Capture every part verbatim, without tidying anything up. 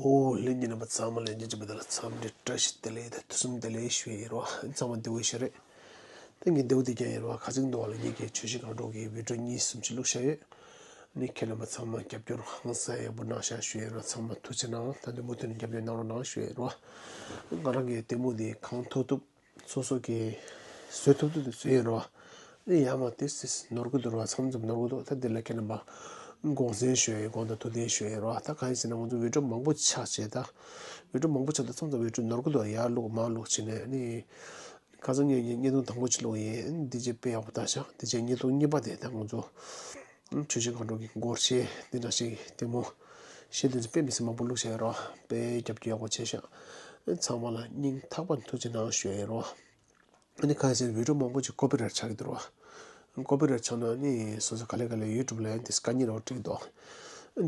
ཨོ་ལྷན་རྒྱས་རྣམ་པ་ཚང་མ་ལ་རྒྱུན་ཆད་མེད་པར་འཚམས་འདྲི་བཀྲ་ཤིས་བདེ་ལེགས་དང་དུས་གསུམ་བདེ་ལེགས་ཞུ་ཡི་ཡིན་རོ། ཚང་མ་བདེ་པོ་ཞིག་རེད། ད་ངས་བདེ་པོ་དེ་ཀྱང་ཡིན་རོ། ཁ་ཚིག་འདུག་བ་ལ་ངེད་ཀྱི་ཆོས་ཤིག་གང་འགྲོ་གི་བི་ཌིའོ་གཉིས་གསུམ་ཅིག་བླུགས་བཞག་ཡོད། ནི་ཁྱེད་རྣམ་པ་ཚང་མ་རྒྱབ་སྐྱོར་ཧང་སང་ཡག་པོ་གནང་ཤག་ཞུ་ཡི་ཡིན་རོ། ཚང་མ་ཐུགས་རྗེ་གནང་། ད་འདི་མུ་མཐུད་ནས་རྒྱབ་སྐྱོར་གནང་རོགས་གནང་ཞུ་ཡི་ཡིན་རོ། ང་རང་གི་ལྟད་མོ་འདི་གང་ཐུབ་ཐུབ་སོ་སོ་གི་བཟོ་ཐུབ་ཐུབ་དུ་བཟོས་ཡོད་རོ། ཨེ་ཡ་མ་དེ་སིས་ནོར་གི་འདུག་རོ། མཚམས་མཚམས་ནོར་གི་འདུག་ད་འདི་ལ་ཁྱེད་རྣམ་པ་དགོངས་སེལ་ཞུ་ཡ་ཡིན། དགོངས་དག་ཐུགས་བདེན་ཞུ་ཡ་ཡིན་རོ། ད་གང་ཡིན་ཟེར་ན་ང་ཚོ་བི་ཌིའོ་མང་པོ་ཆགས་བྱས། ད་བི་ཌིའོ་མང་པོ་ཆགས། ད་མཚམས་མཚམས་བི་ཌིའོ་ནོར་གི་འདུག་ཡར་བླུགས་མར་བླུགས་བྱས་ནས་ནི། ཁ་སང་ངས་ངས་བརྙན་ཐུང་དང་པོ་ཅིག་བླུགས་ཡིན། འདི་རྗེས་དཔེ་ཡག་པོ་ལྟ་ཤག་འདི་རྗེས་བརྙན་ཐུང་གཉིས་པ་དེ་ད་ང་ཚོ་ཆོས་ཤིག་གང་འགྲོ་གི་སྒོར་གཞས་འདི་འདྲ་ཞིག་ལྟད་མོ་གཞས་འདི་ཚོ་དཔེ་མི་སྲིད་མང་པོ་བླུགས་བཞག་ཡོད་རོ། དཔེ་རྒྱབ་སྐྱོར་ཡག་པོ་བྱས་ཤག་ཚང་མ་ལ་སྙིང་ཐག་པ་ནས་ཐུགས་རྗེ་གནང་ཞུ་ཡ་ཡིན་རོ། ཨ་ནི་ཁ་ཤས་བི་ཌིའོ་མང་པོ་ཅིག་ཀོ་པི་རའེ་ཊི་ཆགས་ཀྱི་འདུག་རོ། ཀོ་པི་རའེ་ཊི་ཆགས་ན་ནི་སོ་སོ་ག་ལེ་ག་ལེ་ཡུ་ཊུབ་ལ་ཡང་དེ་དཀའ་ངལ་རོ་འགྲིག་འདུག་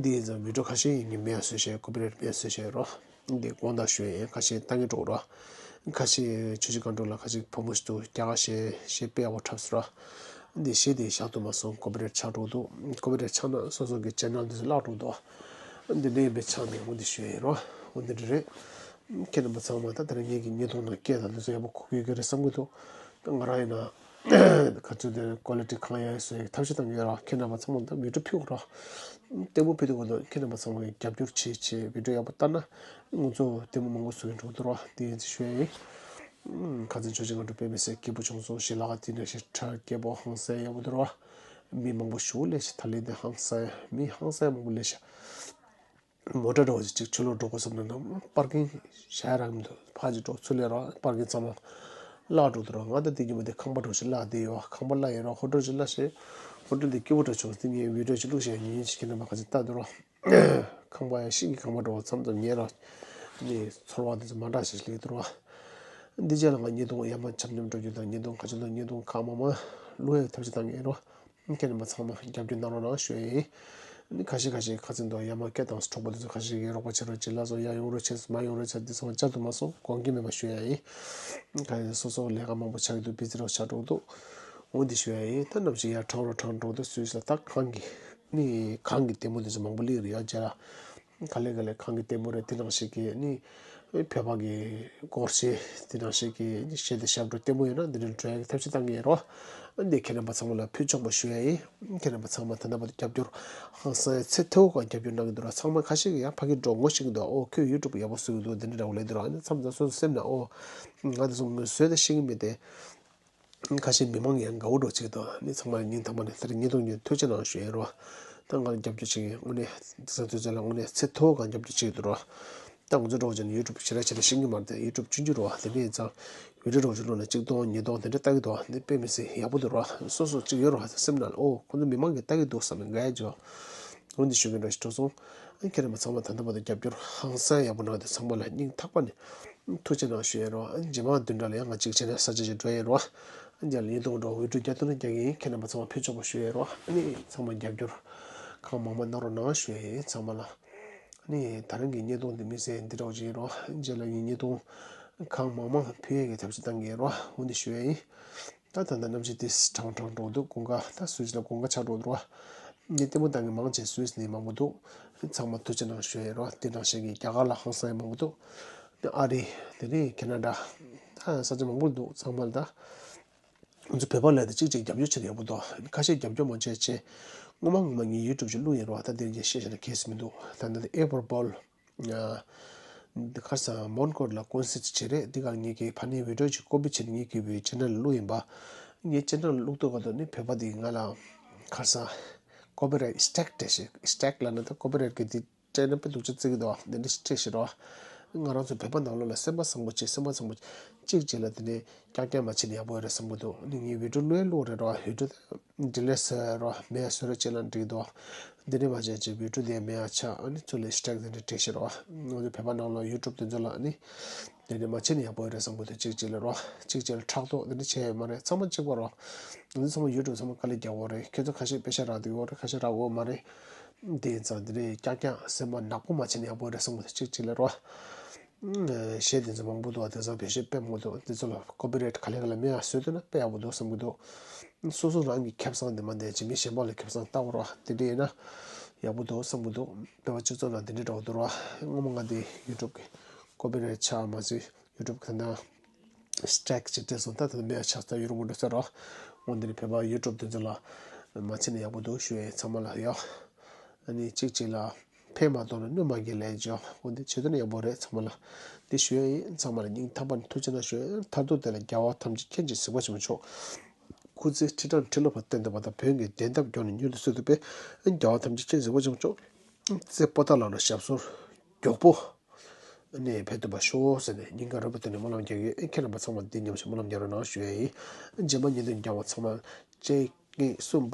འདི་ཡིན་ཙང་བི་ཌིའོ་ཁ་ཤས་ཡིན་ངས་མེད་ཡ་བཟོས་བྱས། ཀོ་པི་རའེ་ཊི་མེད་ཡ་བཟོས་བྱས་རོ། འདི་དགོངས་དག་ཞུ་ཡ་ཡིན། ཁ་ཤས་ལྟ་ངན་འགྲོ་རོ། ཁ་ཤས་ཆོས་ཤིག་གང་འགྲོ་ལ་ཁ་ཤས་ཕོ་མོ་ཞིག་འདུག་རྒྱ་གར་གཞས་གཞས་དཔེ་ཡག་པོ་འཁྲབ་སོང་རོ། འདི་གཞས་དེ་བཞག་ཐུབ་མ་སོང་། ཀོ་པི་རའེ་ཊི་ཆགས་འགྲོ་འདུག་ཀོ་པི་རའེ་ཊི་ཆགས་ན་སོ་སོ་གི་ཆེ་ནལ་འདི་ཚོ་བརླག་འགྲོ་འདུག་འདི་འདྲ་ཡིན་པའི་ཆ་ནས་འོ་འདི་ཞུ་ཡ་ཡིན་རོ། འོ་འདི་འདྲ་རེད། ཁྱེད་རྣམ་པ་ཚང་མ་ད་ལྟ་ངེད་ཀྱི་བརྙན་ཐུང་ནང་སྐད་དང་འདི་ཚོ་ཡག་པོ་གོ་གི་ཡོད་ཀྱི་རེད་བསམ་གྱི་འདུག་ད་ང་རང་ཡིན་ན་ག་ཚོད་དེ་ཀོ་ལི་ཊི་གང་ཡག་ཡོད་བཟོ་ཡག་ཐབས་ཤེས་བཏང་གི་ཡོད་ར། ཁྱེད་རྣམ་པ་ཚང་མ་ད་བི་ཌིའོ་ཕུལ་དགོས་ར། ལྟད་མོ་ཕུལ་དུས་གོ་ད་ཁྱེད་རྣམ་པ་ཚང་མ་གི་རྒྱབ་སྐྱོར་བྱེད་བྱེད་བི་ཌིའོ་ཡག་པོ་ལྟ་ན་ང་ཚོ་ལྟད་མོ་མང་པོ་བཟོ་གི་འགྲོ་གི་འདུག་ར། དེ་ཡིན་ཚེ་ཞུ་ཡ་ཡིན། ཁ་ཚན་ཆོས་ཅན་ང་འགྲོ་དཔེ་མི་སྲིད་སྐྱིད་པོ་བྱུང་སོང་། ཞལ་ལག་དེ་འདྲ་ཞིག་ཁྲ་སྐྱིད་པོ་ཧང་སང་ཡག་པོ་འདུག་ར། མི་མང་པོ་ཞེ་པོ་སླེབས་ཤག་ད་ལན་དེ་ཧང་སང་ཡ་མི་ཧང་སང་ཡ་མང་པོ་སླེབས་ཤག་མོ་ཊ་འདྲ་བོ་ཅིག་ཅིག་ཕྱི་ལོགས་འགྲོ་དགོས་བསམ་ན་ནམ་པར་ཀིང་བྱ་ཡ་རག་གི་མི་འདུག་ཕར་ཅིག་འགྲོ་ཚུར་སླེབས་རོགས། པར་ཀིང་ཚང་མ་བརླག་འགྲོ་འདུག་རོགས། ང་ད་དེ་གི་མོ་དེ་ཁང་པ་འདྲ་བོ་ཞིག་བརླག་བསྡད་ཡོད། ཁང་པ་བརླག་ཡོད་རོགས། ཧོ་ཊེལ་ཅིག་བརླག་ཤག་ཧོ་ཊེལ་དེ་སྐྱིད་པོ་འདྲ་བྱུང་། དེ་ངས་བི་ཌིའོ་ཅིག་བླུགས་བཞག་ཡིན། ཁྱེད་རྣམ་པ་ག་ཚོད་ལྟ་འདུག་རོགས། ཁང་པ་ཡང་ཤིང་གི་ཁང་པ་འདྲ་བོ་མཚམས་མཚམས་ཉལ་རོགས། ནི་ཚོར་བ་དེ་ཚོ་མ་འདྲ་ཞིག་སླེབས་འདུག་རོགས། འདི་རྗེས་ལ་ང་བརྙན་ཐུང་ཡར་མར་འཁྱམ་འཁྱམ་འགྲོ་རྒྱུ་དང་། བརྙན་ཐུང་ག་ཚོད་ལ་བརྙན་ཐུང་གང་མང་མང་བླུག་ཡག་ཐབས་ཤེས་བཏང་གི་ཡིན་རོགས། ཁྱེད་རྣམ་པ་ཚང་མ་རྒྱབ་སྐྱོར་གནང་རོགས་གནང་ཞུ་ཡ་ཡིན། ནི་ཁ་ཤས་ཁ་ཤས་ཁ་ཚིག་འདུག་ཡར་མར་སྐད་བཏང་སོང་། གྲོགས་པོ་དེ་ཚོ་ཁ་ཤས་ཀྱིས་རོགས་པ་བྱེད་རོགས་བྱེད་ལབ་སོང་། ཡར་ཡོང་རོགས་བྱེད་ཟེར་མར་ཡོང་རོགས་བྱེད་ཟེར། འདི་ཚང་མ་བཅར་དུ་མ་སོང་། དགོངས་འགལ་མེད་པ་ཞུ་ཡ་ཡིན། ཁ་ཤས་སོ་སོ་ལས་ཀ་མང་པོ་ཆགས་ཀྱི་འདུག་བི་ཛི་རོགས་ཆགས་འགྲོ་གི་འདུག་འོ་འདི་ཞུ་ཡ་ཡིན། ད་ནམ་ཞིག་ཡར་ཁྲང་རོགས་ཁྲང་འགྲོ་གི་འདུག་སུས་ལ་ད་གང་གི་ནི་གང་གི་ལྟད་མོ་དེ་ཚོ་མང་པོ་སླེབས་རེད་ཡ། རྗེས་ལ་ག་ལེ་ག་ལེ་གང་གི་ལྟད་མོ་རེད། དེ་ནང་བཞིན་གྱི་ནི་བོད་པ་གི་སྒོར་གཞས་དེ་ནང་བཞིན་གྱི་གཞས་དེ་ཞབས་བྲོ་ལྟད་མོ་ཡོད་ན་འདི་འདྲ་འགྲོ་ཡག་གི་ཐབས་ཤེས་བཏང་གི་ཡིན་རོགས། འདི་ཁྱེད་རྣམ་པ་ཚང་མ་ལ་ཕུལ་ཆོག་པ་ཞུ་ཡ་ཡིན། ཁྱེད་རྣམ་པ་ཚང་མ་ད་ལྟ་བར་དུ་རྒྱབ་སྐྱོར་ཧང་སང་ཡ་ཚད་མཐོ་བོ་སྒང་རྒྱབ་སྐྱོར་གནང་གི་འདུག་ར། ཚང་མ་ཁ་ཤས་ཀྱིས་ཡང་ཕ་གིར་འགྲོ་ངོ་ཤེས་ཀྱི་འདུག་ཨོ་ཁྱོད་ཡུ་ཊུབ་ཡག་པོ་བཟོ་གི་འདུག་འདི་འདྲ་འདྲ་བོ་ལབ་འདུག་ར། ཨ་ནི་མཚམས་མཚམས་སོ་སོ་སེམས་ནང་ཨོ་ང་དེ་ཚོ་ངོས་བཟོས་ད་ཤེས་ཀྱི་མེད་དེ། ཁ་ཤས་མི་མང་ཡང་དགའ་བོ་འགྲོ་ཅིག་དང་ནི་ཚང་མ་སྙིང་ཐག་པ་ནས་དེར་བརྙན་ཐུང་ཉོས་ཐུགས་རྗེ་གནང་ཞུ་ཡིན་རོ། ད་ང་རྒྱབ་སྐྱོར་བྱེད་ཀྱི་དངོས་གནས་འདི་ཚོ་དུས་ཚོད་ལ་དངོས་གནས་ཚད་མཐོ་སྒང་རྒྱབ་སྐྱོར་བྱེད་ཀྱི་འདུག་རོ། ད་ང་ཚོ་འགྲོ་བྱས་ནས་ཡུ་ཊུབ་ཞེ་དྲག་ཆེ་དྲག་ཤེས་ཀྱི་མ་རེད་དེ། ཡུ་ཊུབ་ཆུང་ཆུང་རོ། དེ་འདྲ་ཡིན་ཙང་བི་ཌིའོ་འགྲོ་བྱས་བླུགས་ན་གཅིག་སྟོང་ཉིས་སྟོང་དེ་འདྲ་ལྟ་གི་འདུག་འདི་དཔེ་མི་སྲིད་ཡག་པོ་འདུག་རོ། སོ་སོ་གཅིག་ཡོད་རོ། སེམས་ནང་ལ་ཨོ་ཁོ་ཚོ་མི་མང་གིས་ལྟ་གི་འདུག་བསམ་ནས་དགའ་ཡ་འཇོ། འོ་འདི་ཞུ་མཁན་འདྲ་ཞིག་འགྲོ་སོང་། ཨ་ཁྱེད་རྣམ་པ་ཚང་མ་ད་ལྟ་བར་དུ་རྒྱབ་སྐྱོར་ཧང་སང་ཡག་པོ་གནང་དེ་ཚང་མ་ལ་སྙིང་ཐག་པ་ནས་ཐུགས་རྗེ་གནང་ཞུ་ཡ་རོ། ཨ་རྗེས་མ་བདུན་ཕྲག་ལ་ཡང་ང་གཅིག་བྱས་ནས་ས་ཆ་ཅིག་འགྲོ་ཡ་རོ། ཨ་རྗེས་ལ་ཡིན་དུས་འགྲོ་བི་ཌིའོ་རྒྱག་ཐུབ་ན་རྒྱག་གི་ཡིན། ཁྱེད་རྣམ་པ་ཚང་མ་ཕུལ་ཆོག་པ་ཞུ་ཡ་རོ། ཨ་ནི་ཚང་མ་རྒྱབ་སྐྱོར་གང་མང་མང་གནང་རོགས་གནང་ཞུ་ཡ་ཡིན་ཚང་མ་ལ། ཨ་ནི་ད་རིང་གི་བརྙན་ཐུང་འདི་དམིགས་བསལ་འདི་འདྲ་བོ་ཅིག་ཡིན་རོ། ཨ་རྗེས་ལ་ངས་བརྙན་ཐུང་གང་མང་མང་ཕུལ་ཡ་གི་ཐབས་ཤེས་གཏང་གི་ཡིན་རོ། འོ་འདི་ཞུ་ཡ་ཡིན། ད་ད་ལྟ་གནམ་གཤིས་དེ་གྲང་གྲང་འགྲོ་འདུག་དགུན་ཁ་ད་སུ་ཞིག་ལ་དགུན་ཁ་ཆགས་འགྲོ་འདུག་ར། ངས་ལྟད་མོ་ལྟ་མཁན་མང་ཆེ་སུད་སི་ནས་མང་པོ་འདུག་ཚང་མ་ཐུགས་རྗེ་གནང་ཞུ་ཡ་ར། དེ་ནང་བཞིན་གྱི་རྒྱ་གར་ལ་ཧང་སང་ཡ་མང་པོ་འདུག་ཨ་རི་དེ་ནས་ཁེ་ན་ཌ་ད་ས་ཆ་མང་པོ་འདུག་ཚང་མ་ལ་ད་ང་ཚོ་བོད་པ་ལ་ད་གཅིག་གཅིག་རྒྱབ་སྐྱོར་བྱེད་ཡག་པོ་འདུག་ཁ་ཤས་རྒྱབ་སྐྱོར་མ་བྱས་བྱས་སྔོན་མ་སྔོན་མ་ངས་ཡུ་ཊུབ་ཅིག་བླུགས་ཡིན་ར། ད་དེ་ངས་བཤད་བྱས་ན་གལ་སྲིད་མི་འདུག་ད་ད་ཨེ་པལ་པོལ། ཁར་སང་མོན་གྷོ་ལ་ཀོན་སར་ཊི་བྱས་རེད། འདི་ག་ངེད་ཀྱི་ཕ་ནས་བི་ཌིའོ་ཅིག་ཀོ་པི་བྱས་ནས་ངེད་ཀྱི་ཅེ་ནལ་བླུགས་ཡིན་པ། ངའི་ཅེ་ནལ་བླུགས་དུས་ག་དུས་ནི་བོད་པ་འདི་ང་ལ་ཁར་སང་ཀོ་པི་རའེ་ཊི་སི་ཊེག་སྤྲད་ཤག་སི་ཊེག་ལབ་ན་ད་ཀོ་པི་རའེ་ཊི་གི་འདི་སྤྲད་ན་དཔེ་སྡུག་ཅག་བརྩི་གི་འདུག་འདི་འདྲ་ཞིག་སྤྲད་ཤག་རོ། ང་རང་ཚོ་བོད་པ་ནང་ལོགས་ལ་སེམས་པ་བཟང་པོ་བྱེད། སེམས་པ་བཟང་པོ་གཅིག་བྱེད་ལ་དེ་ནས་ཀྱག་ཀྱག་མ་བྱེད་ན་ཡག་པོ་ཡོད་རེད་བསམ་གི་འདུག་ནི་ངའི་བི་ཌིའོ་བླུགས་ཡ་བླུགས་རེད་རོ། བི་ཌིའོ་ཌི་ལིཊ་བཟོས་རོ། མེད་བཟོས་རོ་བྱེད་ལ་འགྲིག་འདུག་འདི་འདྲ་མ་བྱས་ཅིག་བི་ཌིའོ་དེ་མེད་ཡ་ཆགས། ཨ་ནི་ཚུར་ལ་ཧེཤ་ཊེག་དེ་འདྲ་བྲིས་ཤག་རོ། ང་ཚོ་བོད་པ་ནང་ལོགས་ཡུ་ཊུབ་དེ་ཚོ་ལ་ཨ་ནི་དེ་འདྲ་མ་བྱས་ན་ཡག་པོ་ཡོད་རེད་བསམ་གི་འདུག་གཅིག་བྱེད་ལ་རོ། གཅིག་བྱེད་ལ་ཕྲག་དོག་དེ་འདྲ་བྱས་ཡོད་མ་རེད། ཚང་མ་གཅིག་པ་རོ། ང་ཚོ་ཚང་མ་ཡུ་ཊུབ་ཚང་མ་དཀའ་ལས་རྒྱག་གི་ཡོད་རེད། ཁྱོད་ཚོ་ཁ་ཤས་པེ་ཤག་རག་གི་ཡོད་རེད། ཁ་ཤས་རག་གི་ཡོད་མ་རེད། དེ་ཡིན་ཙང་དེ་འདྲ་ཀྱག་ཀྱག་སེམས་པ་ནག་པོ་མ་བྱས་ན་ཡག་པོ་ཡོད་རེད་བསམ་གི་འདུག་གཅིག་བྱེད་ལ་རོ། གཞས་དེ་ཚོ་མང་པོ་འདུག་དེང་སང་བེད་སྤྱོད་དཔེ་མང་པོ་འདུག་དེ་ཚོ་ལ་ཀོ་པི་རའེ་ཊི་ག་ལེ་ག་ལེ་མེད་ཡ་བཟོས་འདུག་ན་དཔེ་ཡག་པོ་འདུག་བསམ་གྱི་འདུག་སོ་སོ་རང་གི་ཁེ་བཟང་དེ་མ་འདས་ཅིག་མི་གཞན་པ་ལ་ཁེ་བཟང་ལྟ་བ་རོགས། དེ་འདྲ་ཡིན་ན་ ཡག་པོ་འདུག་བསམ་གྱི་འདུག་བོད་པ་སྤྱི་ཚོགས་ནང་འདི་འདྲའི་འདྲ་བོ་འདུག་ར། སྔོན་མ་ང་འདི་ཡུ་ཊུབ་ཀྱི་ཀོ་པི་རའེ་ཊི་ཆགས་མ་ཟད་ཡུ་ཊུབ་ཀྱི་ད་ལྟ་སི་ཊེག་ཅིག་སྤྲད་སོང་། ད་ད་ལྟ་མེད་ཡ་ཆགས་སོང་། ཡུ་རུ་མུ་འགྲོ་ས་ར། འོ་འདི་ནི་བོད་པ་ཡུ་ཊུབ་འདི་ཚོ་ལ་མ་བྱས་ན་ཡག་པོ་འདུག་ཞུ་ཡ་ཡིན་ཚང་མ་ལ་ཡ། ཨ་ནི་གཅིག་གཅིག་ལ་ཕན་མ་ཐོགས་ན་གནོད་མ་སྐྱེལ་ལས་ཅོ། འོ་འདི་བྱེད་ཐུབ་ན་ཡག་པོ་རེད་ཚང་མ་ལ། འདི་ཞུ་ཡ་ཡིན་ཚང་མ་ལ་སྙིང་ཐག་པ་ནས་ཐུགས་རྗེ་གནང་ཞུ་ཡ་ཡིན། མཐར་ཐུག་དེ་ལ་རྒྱལ་བ་ཐམས་ཅད་མཁྱེན་ཅིང་གཟིགས་པ་ཆེན་པོ་མཆོག་སྐུ་ཚེ་ཁྲི་ཕྲག་ཁྲི་ལོ་བར་བརྟན་ཏེ་བར་དང་བོན་གྱི་བདེན་མཐའ་མགྱོགས་ནས་མྱུར་དུ་སྲིད་དུ་སྤེལ། རྒྱལ་བ་ཐམས་ཅད་མཁྱེན་གཟིགས་པ་ཆེན་པོ་མཆོག་སྐུ་ཚེ་པོ་ཏཱ་ལ་ལ་ཞབས་སོར་མགྱོགས་པོ་ནས་ཕེབས་ཐུབ་པ་ཤོག་ཟེར་ནས་སྙིང་ཁ་རུས་པའི་གཏིང་ནས་སྨོན་ལམ་རྒྱག་གི་ཡོད། ཁྱེད་རྣམ་པ་ཚང་མ་འདི་མཉམ་ཞིག་སྨོན་ལམ་རྒྱག་རོགས་གནང་ཞུ་ཡ་ཡིན། རྗེས་མ་ཉིན་དུ་མཇལ་བ་ཚང་མ་བཅས་ཀྱིས་གསུངས།